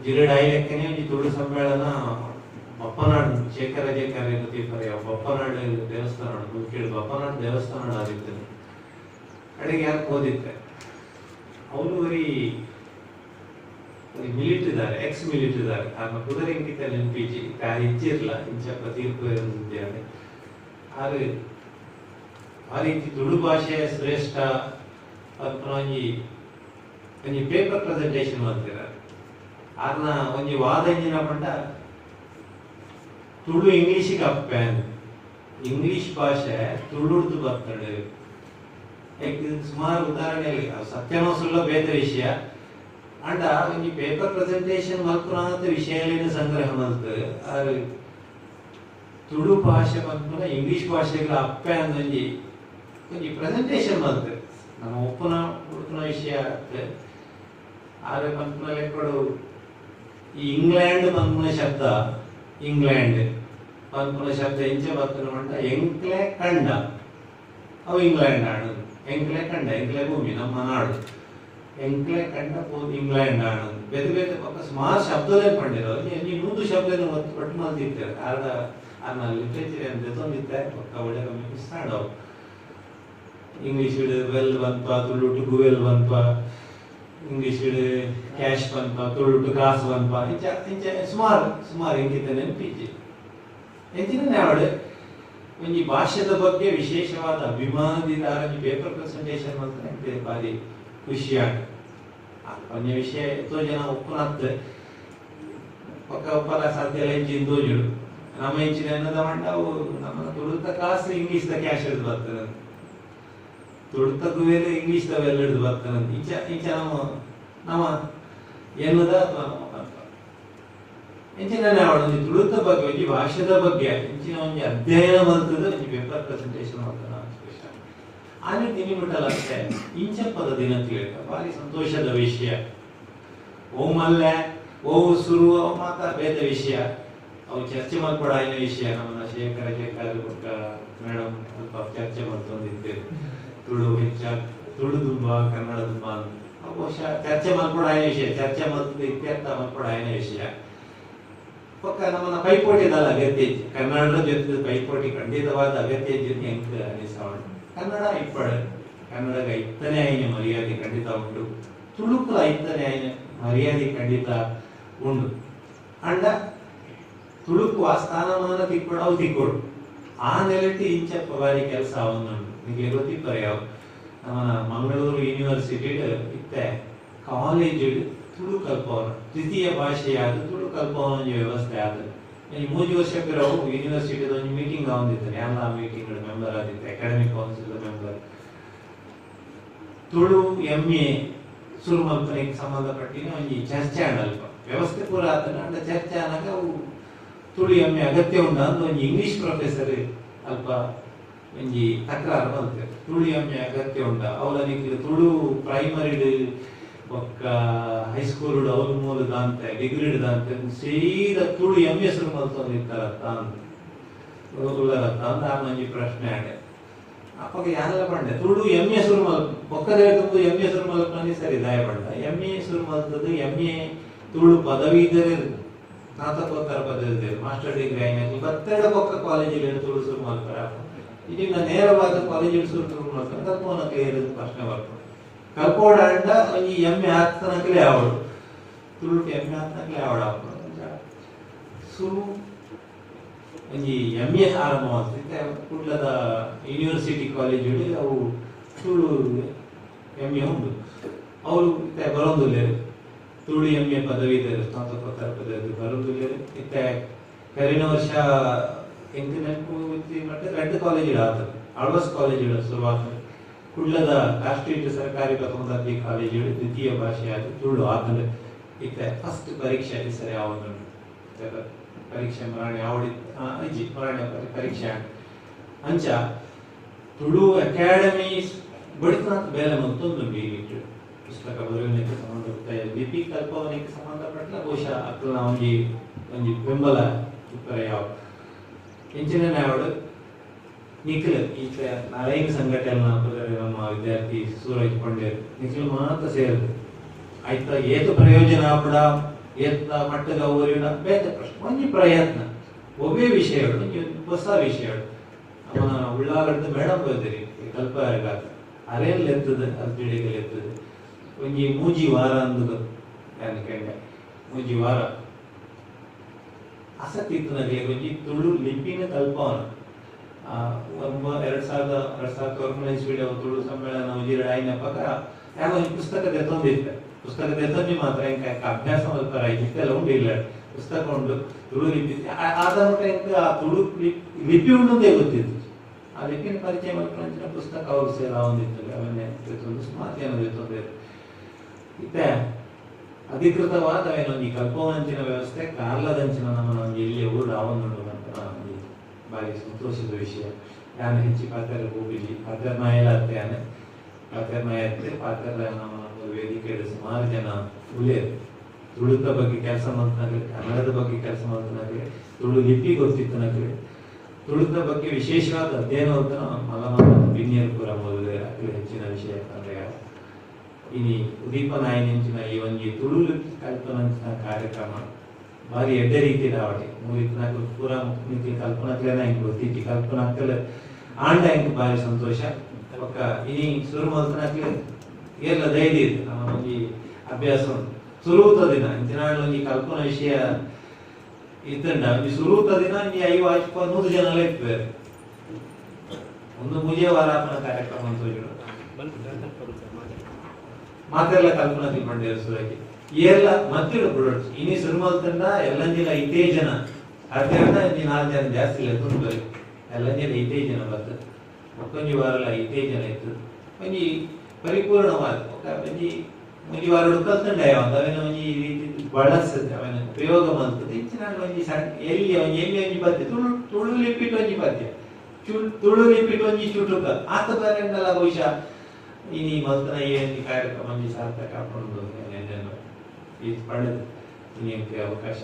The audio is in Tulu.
ಜಿರಡ್ ಆಯಿಲೆಕ್ಕನೆ ಒಂಜಿ ತುಳು ಸಮ್ಮೇಳನ ಬಪ್ಪನಾಡು ಶೇಖರ ಜೇಖರ ತೀರ್ಪರೆ ಬಪ್ಪನಾಡು ದೇವಸ್ಥಾನ ಮುಲ್ಕೇಡು ಬಪ್ಪನಾಡು ದೇವಸ್ಥಾನ ಆದಿತ್ತನೆ ಅಡೆಗೆ ಯಾರು ಹೋದಿತ್ತೆ. ಅವನು ಒರಿ ಮಿಲಿಟರಿದಾರೆ, ಎಕ್ಸ್ ಮಿಲಿಟರಿದಾರೆ. ಆರ್ನ ಕುದುರೆ ಇಂಕಿತ ನೆನಪಿಜಿ ತಾರು ಇಚ್ಚಿರ್ಲ ಇಂಚಪ್ಪ ತೀರ್ಪು ಇದ್ದಾರೆ. ಆರು ಆ ರೀತಿ ತುಳು ಭಾಷೆ ಶ್ರೇಷ್ಠ ಪನ್ಪುನ ಒಂಜಿ ಒಂಜಿ ಪೇಪರ್ ಪ್ರೆಸೆಂಟೇಷನ್ ಮಾಡ್ತೀರ. ಆರ್ನ ಒಂಜಿ ವಾದ ಎಂಜಿನ ಪಂಡ ತುಳು ಇಂಗ್ಲಿಷಿಗೆ ಅಪ್ಪೆ, ಇಂಗ್ಲಿಷ್ ಭಾಷೆ ತುಳುಡ್ದು ಬರ್ತಡೆ. ಸುಮಾರು ಉದಾಹರಣೆ ಸತ್ಯನೋ ಸುಳ್ಳ ಬೇತೆ ವಿಷಯ. ಅಂಡ ಒಂಜಿ ಪೇಪರ್ ಪ್ರೆಸೆಂಟೇಷನ್ ಮಲ್ಪುನಾತ ವಿಷಯಲೇನು ಸಂಗ್ರಹ ಮಲ್ತು ಆರು ತುಳು ಭಾಷೆ ಪನ್ಪುನ ಇಂಗ್ಲಿಷ್ ಭಾಷೆಗಳ ಅಪ್ಪೆ ಅಂದೊಂಜಿ ಒಂಜಿ ಪ್ರೆಸೆಂಟೇಷನ್ ಮಲ್ತು ನಮ್ಮ ಒಪ್ಪುನ ಉಡುಪುನ ವಿಷಯ. ಆರೆ ಪನ್ಪುನ ಲೆಕ್ಕಡು ಈ ಇಂಗ್ಲೆಂಡ್ ಪನ್ಪುನ ಶಬ್ದ, ಇಂಗ್ಲೆಂಡ್ ಪನ್ಪುನ ಶಬ್ದ ಎಂಚ ಬರ್ತನ ಪಂಡ ಎಂಕ್ಲೆ ಕಂಡ ಅವು ಇಂಗ್ಲೆಂಡ್ ಆಡು, ಎಂಕ್ಲೆ ಕಂಡ ಎಂಕ್ಲೆ ಭೂಮಿ ನಮ್ಮ ನಾಡು ಎಂಕ್ಲೆ ಕಂಡ ಪೋ ಇಂಗ್ಲೆಂಡ್ ಆಡು. ಬೇತೆ ಬೇತೆ ಪಕ್ಕ ಸುಮಾರು ಶಬ್ದಲೇ ಪಂಡಿರೋ ನೀ 100 ಶಬ್ದನ ಒತ್ತು ಪಟ್ಟು ಮಲ್ತಿರ್ತಾರೆ. ಆರ್ದ ಆರ್ನ ಲಿಟ್ರೇಚರ್ ಏನು ದೆತೊಂದಿತ್ತೆ ಪಕ್ಕ ಒಳ್ಳೆ ಕಮ್ಮಿ ಸ್ಟಾರ್ಟ್ ಅವು. ಇಂಗ್ಲೀಷ್ ವೆಲ್ ಬಂತ್ಪ ತುಳುಟು ಗುವೆಲ್ ಬಂತ್ಪ, ಇಂಗ್ಲೀಷ್ ಕ್ಯಾಶ್ ಬಂತ್ಪ ತುಳುಟು ಕಾಸು ಬಂತ್ಪ, ಇಂಚ ಇಂಚ ಸುಮಾರು ಸುಮಾರು ಇಂಕಿತ ನೆನಪಿಜ್ಜಿ. ಎಂಚಿನ ಅವಳು ಒಂಜಿ ಭಾಷೆದ ಬಗ್ಗೆ ವಿಶೇಷವಾದ ಅಭಿಮಾನದಿಂದ ಒಂಜಿ ಪೇಪರ್ ಪ್ರೆಸೆಂಟೇಷನ್ ಮಾಡ್ತಾರೆ, ಭಾರಿ ಖುಷಿಯಾಗ. ಒಂಜಿ ವಿಷಯ ಎತ್ತೋ ಜನ ಒಪ್ಪುನತ್ ಪಕ್ಕ ಒಪ್ಪಲ ಸಾಧ್ಯ ಇಲ್ಲ. ಇಂಚಿನ ತೋಜುಡು ನಮ್ಮ ಇಂಚಿನ ಎನ್ನದ ಮಂಡ ಅವು ನಮ್ಮ ತುಳುತ ಕಾಸು ಇಂಗ್ಲೀಷ್ the cash ಹಿಡಿದು ಬರ್ತದೆ, ತುಳುತ ಗುವೇಲು ಇಂಗ್ಲೀಷ್ the well ಹಿಡಿದು ಬರ್ತದೆ. ಇಂಚ ಇಂಚ ನಮ್ಮ ನಮ್ಮ ಎನ್ನದ ಅಥವಾ ನಮ್ಮ ಪನ್ಪ ಇಂಚಿನ ಒಂಜಿ ತುಳುತ ಬಗ್ಗೆ ಒಂಜಿ ಭಾಷೆದ ಬಗ್ಗೆ ಇಂಚಿನ ಒಂಜಿ ಅಧ್ಯಯನ ಮಲ್ತದ ಒಂಜಿ ಪೇಪರ್ ಪ್ರೆಸೆಂಟೇಷನ್ ಮಾಡ್ತಾನ. ಆನೆ ತಿನಿ ಮುಟ್ಟಲತ್ತೆ ಇಂಚಪ್ಪದ ದಿನಕ್ಕೆ ಭಾರಿ ಸಂತೋಷದ ವಿಷಯ. ಓ ಮಲ್ಲೆ ಓ ಸುರು ಅವು ಮಾತ ಬೇತೆ ವಿಷಯ, ಅವು ಚರ್ಚೆ ಮಲ್ಪಡಾಯಿನ ವಿಷಯ. ನಮ್ಮನ್ನ ಶೇಖರ ಶೇಖರ ಬೊಕ್ಕ ಮೇಡಮ್ ಸ್ವಲ್ಪ ಚರ್ಚೆ ಮಲ್ತೊಂದಿತ್ತೇವೆ. ತುಳು ಹೆಚ್ಚ ತುಳು ತುಂಬ ಕನ್ನಡ ತುಂಬ ಅಂತ ಬಹುಶಃ ಚರ್ಚೆ ಮಲ್ಪಡಾಯಿನ ವಿಷಯ, ಚರ್ಚೆ ಮಲ್ತದ ಇತ್ಯರ್ಥ ಮಲ್ಪಡಾಯಿನ ವಿಷಯ. ಪಕ್ಕ ನಮ್ಮನ್ನ ಪೈಪೋಟಿದಲ್ಲ ಅಗತ್ಯ ಇಜ್ಜಿ, ಕನ್ನಡದ ಜೊತೆ ಪೈಪೋಟಿ ಖಂಡಿತವಾದ ಅಗತ್ಯ ಇಜ್ಜಿ ಎಂಕ್ ಅನಿಸವಣ. ಕನ್ನಡ ಇಪ್ಪಡು ಕನ್ನಡಗ ಇತ್ತನೇ ಆಯಿನ ಮರ್ಯಾದೆ ಖಂಡಿತ ಉಂಟು, ತುಳುಕುಲ ಇತ್ತನೇ ಆಯಿನ ಮರ್ಯಾದೆ ಖಂಡಿತ ಉಂಡು. ಅಂಡ ತುಳುಕು ಆ ಸ್ಥಾನಮಾನ ತಿಕ್ಕೊಡು ಅವು ತಿಕ್ಕೊಡು ಆ ನೆಲೆಟ್ಟು ಇಂಚಪ್ಪ ಬಾರಿ ಕೆಲಸ ಅವನುಂಡು. ನಿಮಗೆ ಗೊತ್ತಿಪ್ಪರೆ ಯಾವ ನಮ್ಮನ ಮಂಗಳೂರು ಯೂನಿವರ್ಸಿಟಿ ಇತ್ತೆ ಕಾಲೇಜ್ ತುಳು ಕಲ್ಪವನ ದ್ವಿತೀಯ ಭಾಷೆಯಾದ ತುಳು ಕಲ್ಪವನ ಒಂಜಿ ವ್ಯವಸ್ಥೆ ಆದ. ಈ 3 ವರ್ಷ ಪಿರವು ಯೂನಿವರ್ಸಿಟಿದ ಒಂಜಿ ಮೀಟಿಂಗ್ ಆವೊಂದಿತ್ತು. ಎಲ್ಲ ಮೀಟಿಂಗ್ ಮೆಂಬರ್ ಆದಿತ್ತೆ, academic council member. Tulu MA ಸುರು ಮಲ್ಪನೆಗೆ ಸಂಬಂಧಪಟ್ಟಿನ ಒಂಜಿ ಚರ್ಚೆ ಆಂಡ್ ಅಲ್ಪ ವ್ಯವಸ್ಥೆ ಪೂರ ಆತನ. ಅಂಡ ಚರ್ಚೆ ಆನಾಗ ಅವು ತುಳು ಎಂ ಎ ಅಗತ್ಯ ಉಂಡ ಅಂದ್ ಒಂಜಿ ಇಂಗ್ಲಿಷ್ ಪ್ರೊಫೆಸರ್ ಅಲ್ಪ ಒಂಜಿ ತಕರಾರು ಮಲ್ತೆರ್. ತುಳು ಎಂ ಎ ಅಗತ್ಯ ಉಂಡ ಅವಲ ನಿಕ್ಲು ತುಳು ಪ್ರೈಮರಿಡ್ ಬೊಕ್ಕ ಹೈಸ್ಕೂಲ್ ಅವ್ಲು ಮೂಲು ದಾಂತೆ ಡಿಗ್ರಿ ದಾಂತೆ ಸೀದಾ ತುಳು ಎಂ ಎ ಸುರು ಮಲ್ತೊಂದಿತ್ತಾರತ್ತ ಅಂದ್ ಉಲ್ಲರತ್ತ ಅಂದ್ ಆರ್ನ ಒಂಜಿ ಪ್ರಶ್ನೆ ಆಂಡೆ. ಅಪಗ ಯಾನೆಲ್ಲ ಪಂಡೆ ತುಳು ಎಂ ಎ ಸುರು ಮಲ್ ಬೊಕ್ಕದ ತುಂಬು ಎಂ ಎ ಸುರು ಮಲ್ಪನಿ ಸರಿ ದಾಯ ಪಂಡ ಎಂ ಎ ಸುರು ಮಲ್ತದ್ದು ಎಂ ಎ ತುಳು ಪದವೀಧರ ಸ್ನಾತಕೋತ್ತರ ಪದವಿ ಮಾಸ್ಟರ್ ಡಿಗ್ರಿ ಆಯ್ನ 22 ಬೊಕ್ಕ ಕಾಲೇಜಿಲ್ ತುಳು ಸುರು ಮಲ್ಪರ ಇದನ್ನ ನೇರವಾದ ಕಾಲೇಜಿಲ್ ಸುರು ತುಳು ಮಲ್ಪರ ಕಲ್ಪೋನ ಕ್ಲಿಯರ್ ಪ್ರಶ್ನೆ ಬರ್ಪುಂಡು. ಕಲ್ಪೋಡ ಅಂಡ ಒಂಜಿ ಎಂ ಎ ಆತ್ನಕಲೇ ಆವಡು ತುಳುಟು ಎಂ ಎ ಆತ್ನಕಲೇ ಆವಡು ಆಪುಂಡು. ಸುರು ಒಂಜಿ ಎಂ ಎ ಆರಂಭ ಮಲ್ತಿತ್ತೆ ಕುಡ್ಲದ ಯೂನಿವರ್ಸಿಟಿ ಕಾಲೇಜ್ ಅವು ತುಳು ಎಂ ಎ ಉಂಡು. ಅವ್ರು ಇತ್ತೆ ಬರೋಂದುಲ್ಲೆರ್ ತುಳು ಎಂ ಎ ಪದವೀಧರ ಸ್ನಾತಕೋತ್ತರ ಪದವಿ ಬರೋಂದುಲ್ಲೆರ್. ಇತ್ತೆ ಕರಿನ ವರ್ಷ ಎಂಕ್ ನೆನಪು ಇತ್ತಿ ಮಟ್ಟ ರಡ್ಡ್ ಕಾಲೇಜ್ ಆತ ಆಳ್ವಾಸ್ ಕಾಲೇಜ್ ಶುರುವಾತ ಕುಡ್ಲದ ರಾಷ್ಟ್ರೀಯ ಸರ್ಕಾರಿ ಪ್ರಥಮ ದರ್ಜೆ ಕಾಲೇಜು ದ್ವಿತೀಯ ಭಾಷೆಯಾದ ತುಳು ಆತಂಡ್. ಇತ್ತೆ ಫಸ್ಟ್ ಪರೀಕ್ಷೆ ಸರಿ ಆವೊಂದುಂಡು. ಪರೀಕ್ಷೆ ಮರಾಣಿ ಆವಡಿ ಇಜ್ಜಿ ಮರಾಣಿ ಪರೀಕ್ಷೆ ಅಂಚ ತುಳು ಅಕಾಡೆಮಿ ಬಡಿತನಾಥ್ ಬೇಲೆ ಮಲ್ತೊಂದುಂಡು. ಈ ನಿಟ್ಟು ಪುಸ್ತಕ ಬರೆಯುವುದಕ್ಕೆ ಸಂಬಂಧಪಟ್ಟ ಲಿಪಿ ಕಲ್ಪವನೆಗೆ ಸಂಬಂಧಪಟ್ಟ ಬಹುಶಃ ಅಕ್ಲನ ಒಂಜಿ ಒಂಜಿ ಬೆಂಬಲ ಇಪ್ಪರೆ ಯಾವ ಇಂಚಿನ ಅವಳು ನಿಖಿಲ್ ಈತ ನಾರಾಯಣ ಸಂಘಟನೆ ನಮ್ಮ ವಿದ್ಯಾರ್ಥಿ ಸೂರಜ್ ಪಂಡೇರ್ ನಿಖಿಲ್ ಮಾತ್ರ ಸೇರಿದ್ರು. ಐತ ಏತ್ ಪ್ರಯೋಜನ ಆಪುಡ, ಏತ್ ಮಟ್ಟದ ಒರಿಯುನ ಬೇತೆ ಪ್ರಶ್ನೆ. ಒಂಜಿ ಪ್ರಯತ್ನ, ಒವ್ವೇ ವಿಷಯಗಳು, ಒಂಜಿ ಹೊಸ ವಿಷಯಗಳು. ನಮ್ಮ ಉಳ್ಳಾಗಡ್ದು ಮೇಡಮ್ ಹೋದಿರಿ ಕಲ್ಪಗಾತ ಅರೇಲ್ ಎತ್ತದ, ಅಲ್ತಿಡಿಗಲ್ ಎತ್ತದ. ಒಂಜಿ 3 ವಾರ ಅಂದು ಯಾನ್ ಕೇಂಡೆ. 3 ವಾರ ಆಸಕ್ತಿ ಇತ್ತು ನನಗೆ ಒಂಜಿ ತುಳು ಲಿಪಿನ ಕಲ್ಪವನ. ಒಂಬ 2009 ಇಸ್ವಿಡ್ ಅವು ತುಳು ಸಮ್ಮೇಳನ ಉಜಿರೆ ಆಯಿನಪಗ ಯಾನ್ ಒಂಜಿ ಪುಸ್ತಕ ದೆತ್ತೊಂದಿತ್ತೆ. ಪುಸ್ತಕ ದೆತ್ತೊಂಜಿ ಮಾತ್ರ, ಎಂಕ್ ಅಭ್ಯಾಸ ಮಲ್ಪರ ಇತ್ತೆಲ್ಲ ಉಂಡು. ಇಲ್ಲ, ಪುಸ್ತಕ ಉಂಡು ತುಳು ಲಿಪಿ. ಆದ ಮಟ್ಟ ಎಂಕ್ ಆ ತುಳು ಲಿಪಿ ಉಂಡು ಅಂದೇ ಗೊತ್ತಿತ್ತು. ಆ ಲಿಪಿನ ಪರಿಚಯ ಮಲ್ಪುನಂಚಿನ ಪುಸ್ತಕ ಅವಾಗ ಸೇಲ್ ಆವೊಂದಿತ್ತು. ಅವನ್ನೇ ದೆತ್ತೊಂದು, ಸುಮಾರು ಜನ ದೆತ್ತೊಂದಿರು. ಇತ್ತೆ ಅಧಿಕೃತವಾದ ಅವೇನೊಂಜಿ ಕಲ್ಪವನಂಚಿನ ವ್ಯವಸ್ಥೆ ಕಾರ್ಲದಂಚಿನ ನಮ್ಮ ಒಂಜಿ ಎಲ್ಲಿಯ ಊರು ಆವೊಂದುಂಡು ಅಂತ ಒಂಜಿ ಬಾರಿ ಸಂತೋಷದ ವಿಷಯ. ಯಾನ್ ಹೆಚ್ಚಿ ಪಾತೆರ ಪೋಪಿಜಿ. ಪಾತೆರ್ನಾಯಲ ಅತ್ತೆ ಯಾನ್, ಪಾತೆರ್ನಾಯ ಅತ್ತೆ. ಪಾತೆರ ನಮ್ಮ ವೇದಿಕೆಡ್ ಸುಮಾರು ಜನ ಉಲ್ಲೇರು. ತುಳುತ ಬಗ್ಗೆ ಕೆಲಸ ಮಲ್ತನಕ್ಲೆ, ಕನ್ನಡದ ಬಗ್ಗೆ ಕೆಲಸ ಮಲ್ತನಕ್ಲೆ, ತುಳು ಲಿಪಿ ಗೊತ್ತಿತ್ತನಕ್ಲೆ, ತುಳುತ ಬಗ್ಗೆ ವಿಶೇಷವಾದ ಅಧ್ಯಯನ ಮಲ್ತನ ಮಲ್ಲ ಮಲ್ಲ ಬಿನ್ನಿಯರು ಪೂರ ಮೊದಲು. ಅಕ್ಲೆ ಹೆಚ್ಚಿನ ವಿಷಯ ಅಂದ್ರೆ ಇನಿ ಉದೀಪನ ಆಯಿನಂಚಿನ ಈ ಒಂಜಿ ತುಳು ಲಿಪಿ ಕಲ್ಪನಂಚಿನ ಕಾರ್ಯಕ್ರಮ ಬಾರಿ ಎಡ್ಡೆ ರೀತಿಯ ಆವಡೆ. ಮೂಲಿತ್ನಾಕ್ಲು ಪೂರ ನಿಕ್ಲೆ ಕಲ್ಪನಕ್ಲೆನ ಎಂಕ್ ಗೊತ್ತಿಜ್ಜಿ, ಕಲ್ಪನಕ್ಲೆ ಆಂಡ ಎಂಕ್ ಬಾರಿ ಸಂತೋಷ. ಬೊಕ್ಕ ಇನಿ ಸುರು ಮಲ್ತನಕ್ಲೆ ಏರ್ಲ ಧೈರ್ಯ ಇತ್ತು. ನಮ್ಮ ಒಂಜಿ ಅಭ್ಯಾಸ ಉಂಟು. ಸುರೂತ ದಿನ ಇಂಚಿನ ಒಂಜಿ ಕಲ್ಪನಾ ವಿಷಯ ಇತ್ತಂಡ, ಒಂಜಿ ಸುರೂತ ದಿನ ಒಂಜಿ 50, 100 ಜನ ಇಪ್ಪೇರು. ಒಂದು 3 ವಾರ ಆಪನ ಕಾರ್ಯಕ್ರಮ ಅಂತ ತೋಜುಡು. ಮಾತೆಲ್ಲ ಕಲ್ಪನಾ ತಿಳ್ಕೊಂಡೇರು ಸುರಕ್ಕೆ ಏರ್ಲ ಮತ್ತಿಡು ಬಿಡೋಡು. ಇನಿ ಸುರು ಮಲ್ತಂಡ ಎಲ್ಲಂಜಿಲ ಇತೇ ಜನ ಅರ್ಧ, ಒಂಜಿ ನಾಲ್ಕು ಜನ ಜಾಸ್ತಿ ಇಲ್ಲ ತುಂಬ. ಎಲ್ಲಂಜಿಲ ಇತೇ ಜನ ಬತ್ತು, ಒಕ್ಕೊಂಜಿ ವಾರಲ ಇತೇ ಜನ ಇತ್ತು. ಒಂಜಿ ಪರಿಪೂರ್ಣವಾದ ಒಕ್ಕ ಒಂಜಿ 3 ವಾರ ಕಲ್ತಂಡ ಯಾವ ಅವೇನ ಒಂಜಿ ಈ ರೀತಿ ಬಳಸದೆ ಅವೇನ ಉಪಯೋಗ ಮಲ್ತದೆ. ಇಂಚಿನ ಒಂಜಿ ಸಣ್ಣ ಎಲ್ಲಿ ಒಂಜಿ ಎಲ್ಲಿ ಒಂಜಿ ಪದ್ಯ, ತುಳು ತುಳು ಲಿಪಿಟ್ ಒಂಜಿ ಪದ್ಯ, ತುಳು ಲಿಪಿಟ್ ಒಂಜಿ ಚುಟುಕ ಆತ ಬರೆಂಡಲ ಬಹುಶಃ ಇನಿ ಮಲ್ತನ ಈ ಒಂಜಿ ಕಾರ್ಯಕ್ರಮ ಒಂಜಿ ಸಾರ್ಥಕ ಆಪುಂಡು. ಈ ಪಂಡದ್ ಇನಿ ಎಂಕ್ ಅವಕಾಶ.